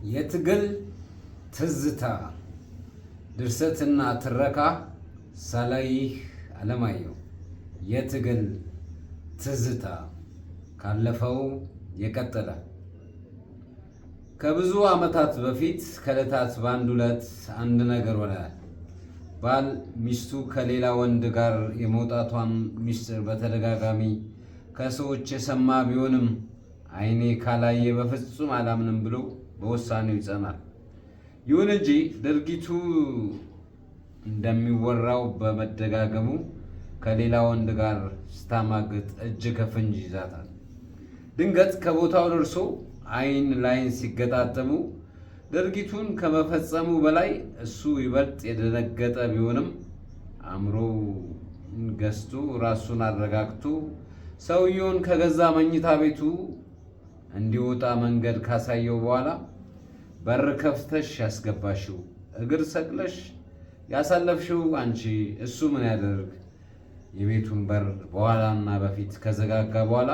የትግል ትዝታ ድርሰትና ትረካ ሳላይህ አለማየሁ። የትግል ትዝታ ካለፈው የቀጠለ። ከብዙ ዓመታት በፊት ከዕለታት በአንድ ዕለት አንድ ነገር ሆነ። ባል ሚስቱ ከሌላ ወንድ ጋር የመውጣቷን ሚስጥር በተደጋጋሚ ከሰዎች የሰማ ቢሆንም ዓይኔ ካላየ በፍጹም አላምንም ብሎ በውሳኔው ይጸናል። ይሁን እንጂ ድርጊቱ እንደሚወራው በመደጋገሙ ከሌላ ወንድ ጋር ስታማግጥ እጅ ከፍንጅ ይዛታል። ድንገት ከቦታው ደርሶ ዓይን ላይን ሲገጣጠሙ ድርጊቱን ከመፈጸሙ በላይ እሱ ይበልጥ የደነገጠ ቢሆንም አእምሮውን ገዝቶ ራሱን አረጋግቶ ሰውየውን ከገዛ መኝታ ቤቱ እንዲወጣ መንገድ ካሳየው በኋላ በር ከፍተሽ ያስገባሽው፣ እግር ሰቅለሽ ያሳለፍሽው አንቺ፣ እሱ ምን ያደርግ? የቤቱን በር በኋላና በፊት ከዘጋጋ በኋላ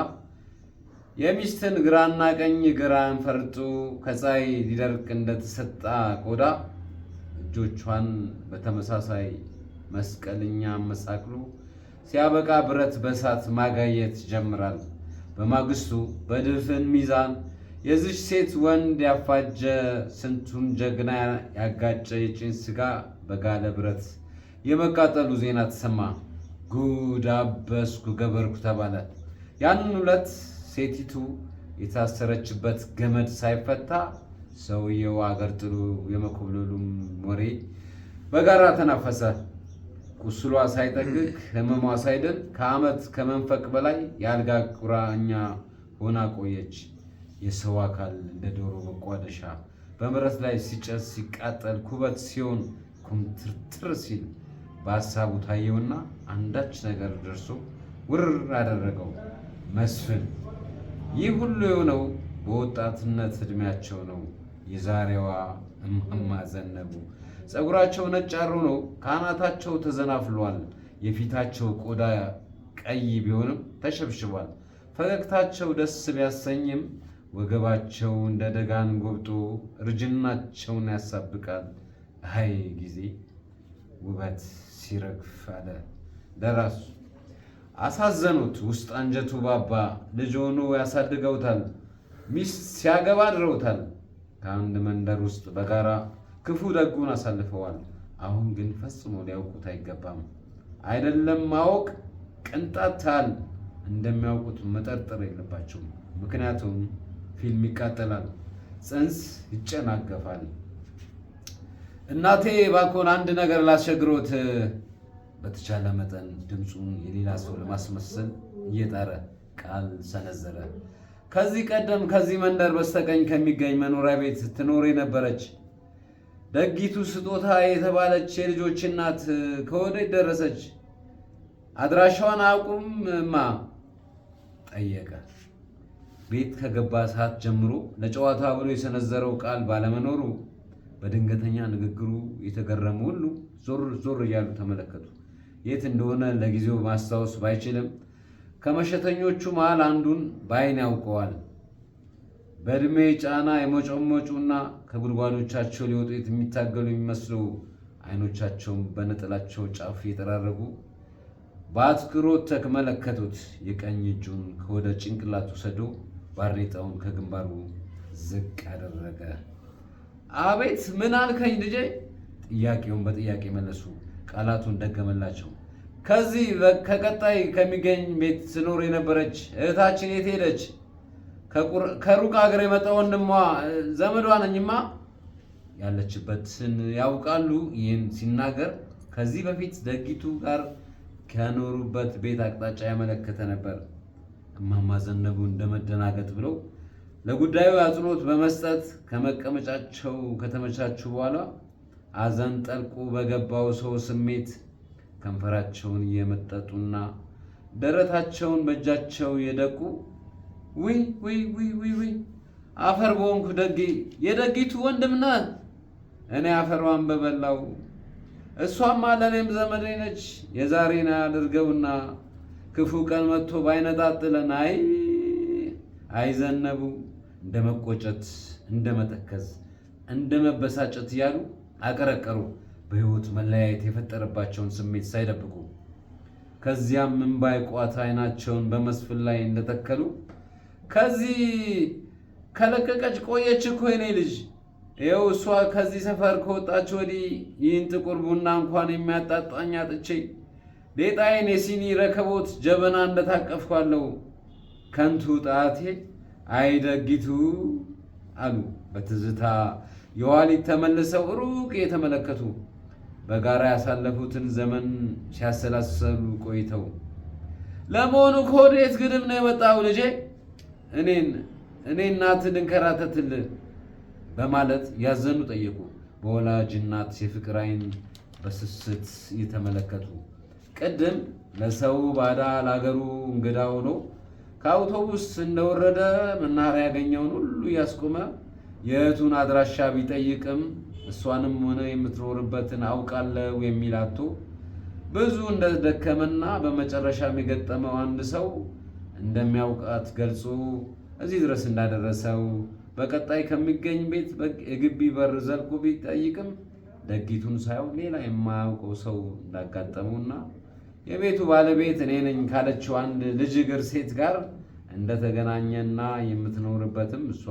የሚስትን ግራና ቀኝ ግራን ፈርጦ ከፀሐይ ሊደርቅ እንደተሰጣ ቆዳ እጆቿን በተመሳሳይ መስቀልኛ አመሳቅሎ ሲያበቃ ብረት በእሳት ማጋየት ይጀምራል። በማግስቱ በድፍን ሚዛን የዚች ሴት ወንድ ያፋጀ፣ ስንቱን ጀግና ያጋጨ የጭን ስጋ በጋለ ብረት የመቃጠሉ ዜና ተሰማ። ጉድ አበስኩ ገበርኩ ተባለ። ያንን ዕለት ሴቲቱ የታሰረችበት ገመድ ሳይፈታ ሰውየው አገር ጥሎ የመኮብለሉም ወሬ በጋራ ተናፈሰ። ቁስሏ ሳይጠግግ፣ ህመሟ ሳይድን ከዓመት ከመንፈቅ በላይ የአልጋ ቁራኛ ሆና ቆየች። የሰው አካል እንደ ዶሮ መቋደሻ በመሬት ላይ ሲጨስ፣ ሲቃጠል፣ ኩበት ሲሆን፣ ኩምትርትር ሲል በሀሳቡ ታየውና አንዳች ነገር ደርሶ ውርር አደረገው መስፍን። ይህ ሁሉ የሆነው በወጣትነት ዕድሜያቸው ነው። የዛሬዋ እማማ ዘነቡ ፀጉራቸው ነጭ ሆኖ ካናታቸው ተዘናፍሏል። የፊታቸው ቆዳ ቀይ ቢሆንም ተሸብሽቧል። ፈገግታቸው ደስ ቢያሰኝም ወገባቸው እንደ ደጋን ጎብጦ እርጅናቸውን ያሳብቃል። አይ ጊዜ ውበት ሲረግፍ አለ ደራሱ። አሳዘኑት። ውስጥ አንጀቱ ባባ። ልጅ ሆኖ ያሳድገውታል። ሚስት ሲያገባ አድረውታል። ከአንድ መንደር ውስጥ በጋራ ክፉ ደጉን አሳልፈዋል። አሁን ግን ፈጽሞ ሊያውቁት አይገባም። አይደለም ማወቅ ቅንጣት ታህል እንደሚያውቁት መጠርጠር የለባቸውም። ምክንያቱም ፊልም ይቃጠላል፣ ጽንስ ይጨናገፋል። እናቴ ባኮን አንድ ነገር ላስቸግሮት። በተቻለ መጠን ድምፁን የሌላ ሰው ለማስመሰል እየጣረ ቃል ሰነዘረ። ከዚህ ቀደም ከዚህ መንደር በስተቀኝ ከሚገኝ መኖሪያ ቤት ትኖር የነበረች ደጊቱ ስጦታ የተባለች የልጆች እናት ከወዴት ደረሰች? አድራሻዋን አያውቁምማ? ጠየቀ። ቤት ከገባ ሰዓት ጀምሮ ለጨዋታ ብሎ የሰነዘረው ቃል ባለመኖሩ በድንገተኛ ንግግሩ የተገረሙ ሁሉ ዞር ዞር እያሉ ተመለከቱ። የት እንደሆነ ለጊዜው ማስታወስ ባይችልም ከመሸተኞቹ መሃል አንዱን በዓይን ያውቀዋል። በዕድሜ ጫና የሞጨሞጩና ከጉድጓዶቻቸው ሊወጡ የሚታገሉ የሚመስሉ ዓይኖቻቸውን በነጠላቸው ጫፍ እየጠራረጉ በአትኩሮት ተመለከቱት። የቀኝ እጁን ከወደ ጭንቅላቱ ሰዶ ባርኔጣውን ከግንባሩ ዝቅ አደረገ። አቤት፣ ምን አልከኝ ልጄ? ጥያቄውን በጥያቄ መለሱ። ቃላቱን ደገመላቸው። ከዚህ ከቀጣይ ከሚገኝ ቤት ስኖር የነበረች እህታችን የት ሄደች? ከሩቅ ሀገር የመጣ ወንድሟ ዘመዷ ነኝማ። ያለችበትን ያውቃሉ። ይህን ሲናገር ከዚህ በፊት ደጊቱ ጋር ከኖሩበት ቤት አቅጣጫ ያመለከተ ነበር። እማማ ዘነቡ እንደመደናገጥ ብለው ለጉዳዩ አጽንኦት በመስጠት ከመቀመጫቸው ከተመቻቹ በኋላ አዘን ጠልቆ በገባው ሰው ስሜት ከንፈራቸውን እየመጠጡና ደረታቸውን በእጃቸው የደቁ ውይ ውይ ውይ ውይ ውይ፣ አፈር በሆንኩ ደጌ፣ የደጊቱ ወንድም ነህ። እኔ አፈሯን በበላው፣ እሷማ ለእኔም ዘመዴ ነች። የዛሬን አድርገውና ክፉ ቀን መጥቶ ባይነጣጥለን። አይ አይዘነቡ እንደ መቆጨት እንደ መተከዝ እንደመበሳጨት እያሉ አቀረቀሩ፣ በሕይወት መለያየት የፈጠረባቸውን ስሜት ሳይደብቁ። ከዚያም እምባ ቋት አይናቸውን በመስፍን ላይ እንደተከሉ፣ "ከዚህ ከለቀቀች ቆየች እኮ የኔ ልጅ። ይኸው እሷ ከዚህ ሰፈር ከወጣች ወዲህ ይህን ጥቁር ቡና እንኳን የሚያጣጣኝ አጥቼ ሌጣዬን የሲኒ ረከቦት ጀበና እንደታቀፍኳለሁ። ከንቱ ጣቴ አይደጊቱ" አሉ በትዝታ የኋሊት ተመልሰው ሩቅ የተመለከቱ፣ በጋራ ያሳለፉትን ዘመን ሲያሰላሰሉ ቆይተው። "ለመሆኑ ከወዴት ግድም ነው የመጣው ልጄ? እኔ እናት ልንከራተትልህ?" በማለት ያዘኑ ጠየቁ። በወላጅ እናት የፍቅር አይን በስስት እየተመለከቱ። ቅድም ለሰው ባዳ ለአገሩ እንግዳ ሆኖ ከአውቶቡስ እንደወረደ መናኸሪያ ያገኘውን ሁሉ እያስቆመ የእህቱን አድራሻ ቢጠይቅም እሷንም ሆነ የምትኖርበትን አውቃለሁ የሚል አጥቶ ብዙ እንደደከመና በመጨረሻም የገጠመው አንድ ሰው እንደሚያውቃት ገልጾ እዚህ ድረስ እንዳደረሰው፣ በቀጣይ ከሚገኝ ቤት የግቢ በር ዘልቆ ቢጠይቅም ደጊቱን ሳይሆን ሌላ የማያውቀው ሰው እንዳጋጠመውና የቤቱ ባለቤት እኔ ነኝ ካለችው አንድ ልጅ እግር ሴት ጋር እንደተገናኘና የምትኖርበትም እሷ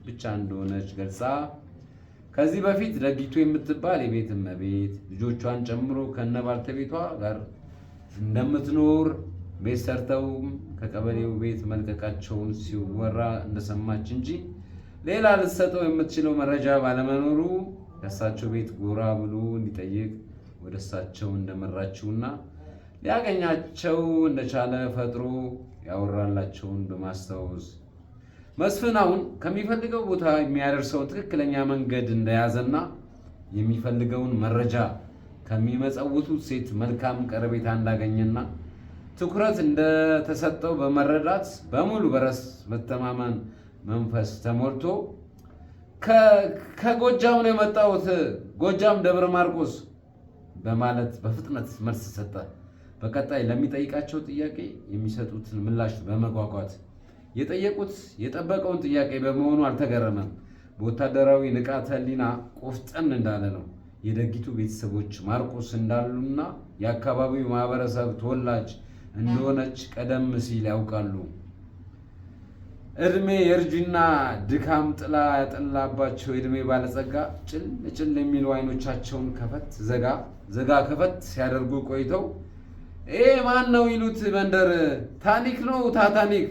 ብቻ እንደሆነች ገልጻ፣ ከዚህ በፊት ደጊቱ የምትባል የቤት እመቤት ልጆቿን ጨምሮ ከነ ባልተቤቷ ጋር እንደምትኖር፣ ቤት ሰርተውም ከቀበሌው ቤት መልቀቃቸውን ሲወራ እንደሰማች እንጂ ሌላ ልትሰጠው የምትችለው መረጃ ባለመኖሩ ከእሳቸው ቤት ጎራ ብሎ እንዲጠይቅ ወደ እሳቸው እንደመራችውና ሊያገኛቸው እንደቻለ ፈጥሮ ያወራላቸውን በማስታወስ፣ መስፍን አሁን ከሚፈልገው ቦታ የሚያደርሰውን ትክክለኛ መንገድ እንደያዘና የሚፈልገውን መረጃ ከሚመጸውቱት ሴት መልካም ቀረቤታ እንዳገኘና ትኩረት እንደተሰጠው በመረዳት በሙሉ በራስ መተማመን መንፈስ ተሞልቶ፣ "ከጎጃም ነው የመጣሁት፣ ጎጃም ደብረ ማርቆስ" በማለት በፍጥነት መልስ ሰጠ። በቀጣይ ለሚጠይቃቸው ጥያቄ የሚሰጡትን ምላሽ በመጓጓት። የጠየቁት የጠበቀውን ጥያቄ በመሆኑ አልተገረመም። በወታደራዊ ንቃተ ሕሊና ቆፍጠን እንዳለ ነው። የደጊቱ ቤተሰቦች ማርቆስ እንዳሉና የአካባቢው ማህበረሰብ ተወላጅ እንደሆነች ቀደም ሲል ያውቃሉ። እድሜ የእርጅና ድካም ጥላ ያጠላባቸው የእድሜ ባለጸጋ ጭል ጭል የሚሉ አይኖቻቸውን ከፈት ዘጋ ዘጋ ከፈት ሲያደርጉ ቆይተው፣ "ይሄ ማን ነው ይሉት መንደር ታኒክ ነው ታታኒክ?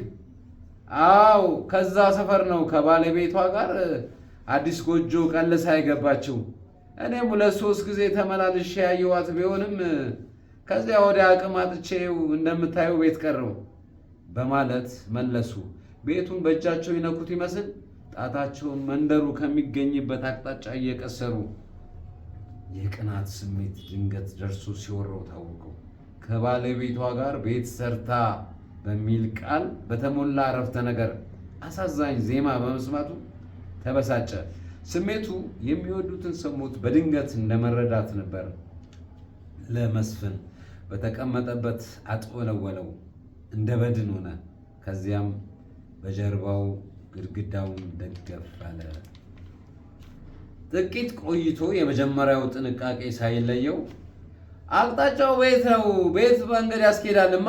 አው ከዛ ሰፈር ነው ከባለቤቷ ጋር አዲስ ጎጆ ቀልሳ የገባችው። እኔም ሁለት ሶስት ጊዜ ተመላልሼ ያየኋት ቢሆንም ከዚያ ወዲያ አቅም አጥቼው እንደምታየው ቤት ቀረው" በማለት መለሱ። ቤቱን በእጃቸው ይነኩት ይመስል ጣታቸውን መንደሩ ከሚገኝበት አቅጣጫ እየቀሰሩ። የቅናት ስሜት ድንገት ደርሶ ሲወረው ታወቀው። ከባለቤቷ ጋር ቤት ሰርታ በሚል ቃል በተሞላ አረፍተ ነገር አሳዛኝ ዜማ በመስማቱ ተበሳጨ። ስሜቱ የሚወዱትን ሰው ሞት በድንገት እንደመረዳት ነበር። ለመስፍን በተቀመጠበት አጥወለወለው፣ እንደ በድን ሆነ። ከዚያም በጀርባው ግድግዳውን ደገፍ አለ። ጥቂት ቆይቶ የመጀመሪያው ጥንቃቄ ሳይለየው፣ "አቅጣጫው ቤት ነው፣ ቤት መንገድ ያስኬዳልማ?"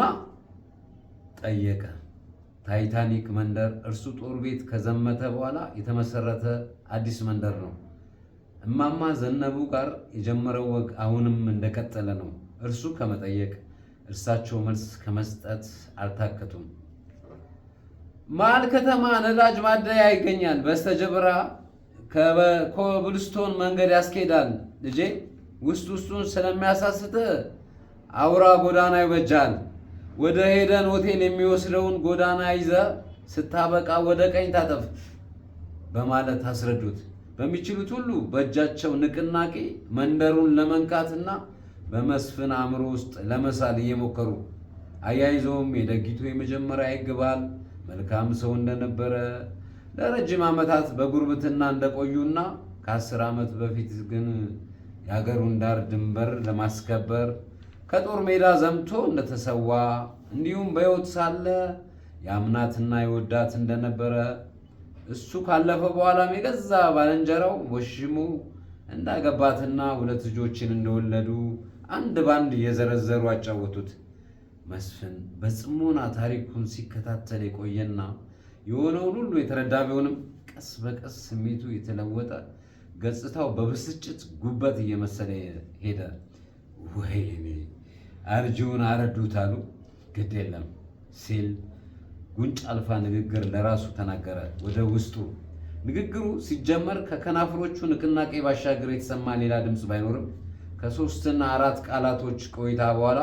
ጠየቀ። ታይታኒክ መንደር እርሱ ጦር ቤት ከዘመተ በኋላ የተመሰረተ አዲስ መንደር ነው። እማማ ዘነቡ ጋር የጀመረው ወግ አሁንም እንደቀጠለ ነው። እርሱ ከመጠየቅ እርሳቸው መልስ ከመስጠት አልታከቱም። "መሀል ከተማ ነዳጅ ማደያ ይገኛል። በስተጀርባ ኮብልስቶን መንገድ ያስኬዳል። ልጄ፣ ውስጥ ውስጡን ስለሚያሳስት አውራ ጎዳና ይበጃል። ወደ ሄደን ሆቴል የሚወስደውን ጎዳና ይዘ ስታበቃ ወደ ቀኝ ታጠፍ" በማለት አስረዱት። በሚችሉት ሁሉ በእጃቸው ንቅናቄ መንደሩን ለመንካትና በመስፍን አእምሮ ውስጥ ለመሳል እየሞከሩ፣ አያይዘውም የደጊቱ የመጀመሪያ የሕግ ባል መልካም ሰው እንደነበረ፣ ለረጅም ዓመታት በጉርብትና እንደቆዩና ከ10 ዓመት በፊት ግን የሀገሩን ዳር ድንበር ለማስከበር ከጦር ሜዳ ዘምቶ እንደተሰዋ፣ እንዲሁም በሕይወት ሳለ ያምናትና የወዳት እንደነበረ እሱ ካለፈ በኋላም የገዛ ባልንጀራው ወሽሞ እንዳገባትና ሁለት ልጆችን እንደወለዱ አንድ ባንድ እየዘረዘሩ አጫወቱት። መስፍን በጽሞና ታሪኩን ሲከታተል የቆየና የሆነውን ሁሉ የተረዳ ቢሆንም ቀስ በቀስ ስሜቱ የተለወጠ ገጽታው በብስጭት ጉበት እየመሰለ ሄደ። ወይኔ አርጂውን አረዱት አሉ፣ ግድ የለም ሲል ጉንጭ አልፋ ንግግር ለራሱ ተናገረ። ወደ ውስጡ ንግግሩ ሲጀመር ከከናፍሮቹ ንቅናቄ ባሻገር የተሰማ ሌላ ድምፅ ባይኖርም ከሶስትና አራት ቃላቶች ቆይታ በኋላ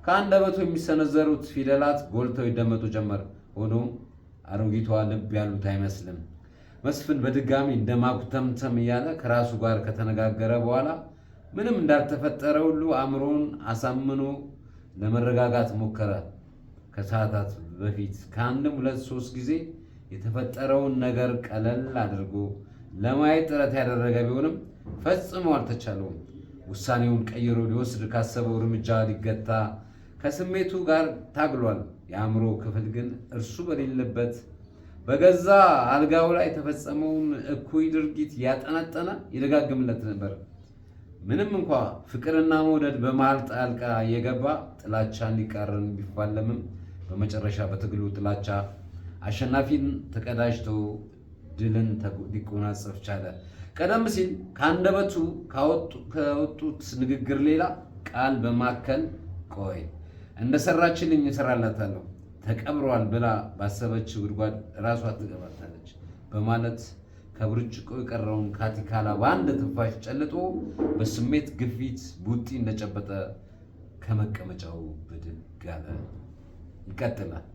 ከአንደበቱ የሚሰነዘሩት ፊደላት ጎልተው ይደመጡ ጀመር። ሆኖም አሮጊቷ ልብ ያሉት አይመስልም። መስፍን በድጋሚ እንደ ማጉተምተም እያለ ከራሱ ጋር ከተነጋገረ በኋላ ምንም እንዳልተፈጠረ ሁሉ አእምሮውን አሳምኖ ለመረጋጋት ሞከረ። ከሰዓታት በፊት ከአንድም ሁለት ሶስት ጊዜ የተፈጠረውን ነገር ቀለል አድርጎ ለማየት ጥረት ያደረገ ቢሆንም ፈጽሞ አልተቻለውም። ውሳኔውን ቀይሮ ሊወስድ ካሰበው እርምጃ ሊገታ ከስሜቱ ጋር ታግሏል። የአእምሮ ክፍል ግን እርሱ በሌለበት በገዛ አልጋው ላይ የተፈጸመውን እኩይ ድርጊት ያጠነጠነ ይደጋግምለት ነበር። ምንም እንኳ ፍቅርና መውደድ በመሃል ጣልቃ የገባ ጥላቻን ሊቃረን ቢፋለምም በመጨረሻ በትግሉ ጥላቻ አሸናፊን ተቀዳጅቶ ድልን ሊጎናጸፍ ቻለ። ቀደም ሲል ከአንደበቱ ከወጡት ንግግር ሌላ ቃል በማከል ቆይ እንደሰራችልኝ እሰራላታለሁ ተቀብሯል ብላ ባሰበችው ጉድጓድ ራሷ ትገባታለች በማለት ከብርጭቆ የቀረውን ካቲካላ በአንድ ትንፋሽ ጨልጦ በስሜት ግፊት ቡጢ እንደጨበጠ ከመቀመጫው ብድግ አለ። ይቀጥላል።